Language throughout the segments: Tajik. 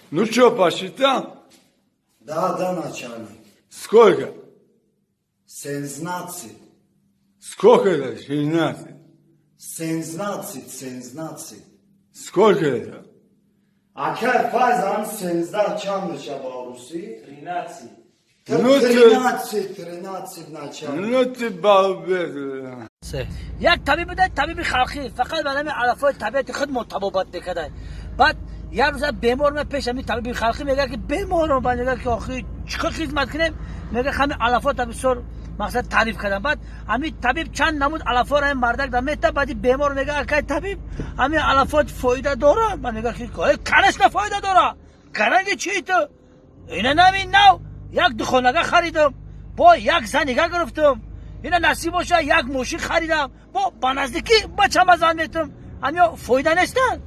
Ну что, посчитал? Да, начальник. Сколько? 16. Сколько это? 16. 16, 16. Сколько это? Акай Файзан, 13 чанд меша ба русӣ? 13. Ну ты- 13, 13, начальник. Ну ты балбес. Як табиб буда, табиби халқӣ, фақат ба ҳамин алафҳои табиати худ табобат мекарда. Баъд як рӯза бемор ме пеш ҳамин табиби халқӣ, мега ки беморам. Баъд мега ки охи чӣ кор хизмат кунем? Мега ҳамин алафҳо бисёр мақсад таъриф кардам. Баъд ҳамин табиб чанд намуд алафҳоро ҳамин мардак да мета. Баъди бемор мега: «Акай табиб, ҳамин алафҳо фоида дорад?» Баъд мега ки конечно, фоида дора. Гаранги чи ту ина нави нав як духонага харидам, бо як занига гирифтам, ина насиб боша, як мошин харидам, бо ба наздикӣ бачама зан метам, ҳамё фоида нестанд?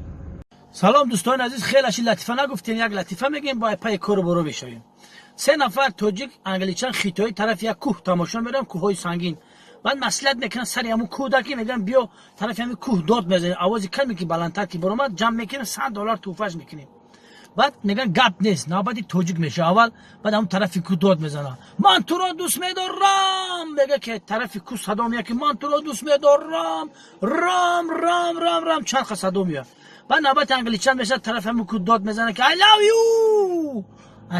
Салом, дӯстони азиз. Хелаши латифа нагуфтем, як латифа мегӯем, бо пайи кору боро мешавем. Се нафар, тоҷик, англичан, хитоӣ, тарафи як кӯҳ тамошо мераванд, кӯҳҳои сангин. Баъд маслиҳат мекунанд сари ҳамун кӯҳ даки, мегӯянд: «Биё, тарафи ҳамин кӯҳ дод мезанем, овози каме ки баландтар ки баромад, ҷамъ мекунем, 100 доллар тӯҳфаш мекунем». Баъд мегӯянд: «Гап нест». Навбати тоҷик меша аввал. Баъд ҳамун тарафи кӯҳ дод мезанад: «Ман туро дӯст медорам!» Мега ки тарафи кӯҳ садо меяд ки «Ман туро дӯст медорам», рам рам рам рам, чанд ха садо меяд. Баъд навбати англичан мешавад, тарафи ҳамун кӯҳ дод мезанад ки «I love you».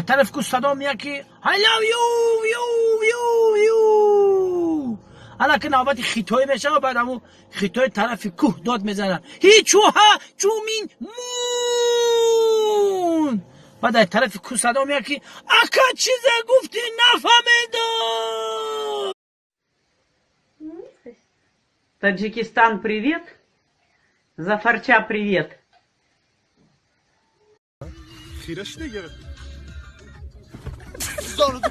Тарафи кӯҳ садо меяд ки «I love you, you, you, you». Ана ки навбати хитоӣ мешавад. Баъд ҳамун хитои тарафи кӯҳ дод мезанад: «Ҳичуҳа чумин мун». Баъд аз тарафи кӯҳ садо меяд ки «Ака, чизе гуфтӣ, нафаҳмедам». Таджикистан, привет. Зафарча, привет. Хира шудагӣ. Zordu.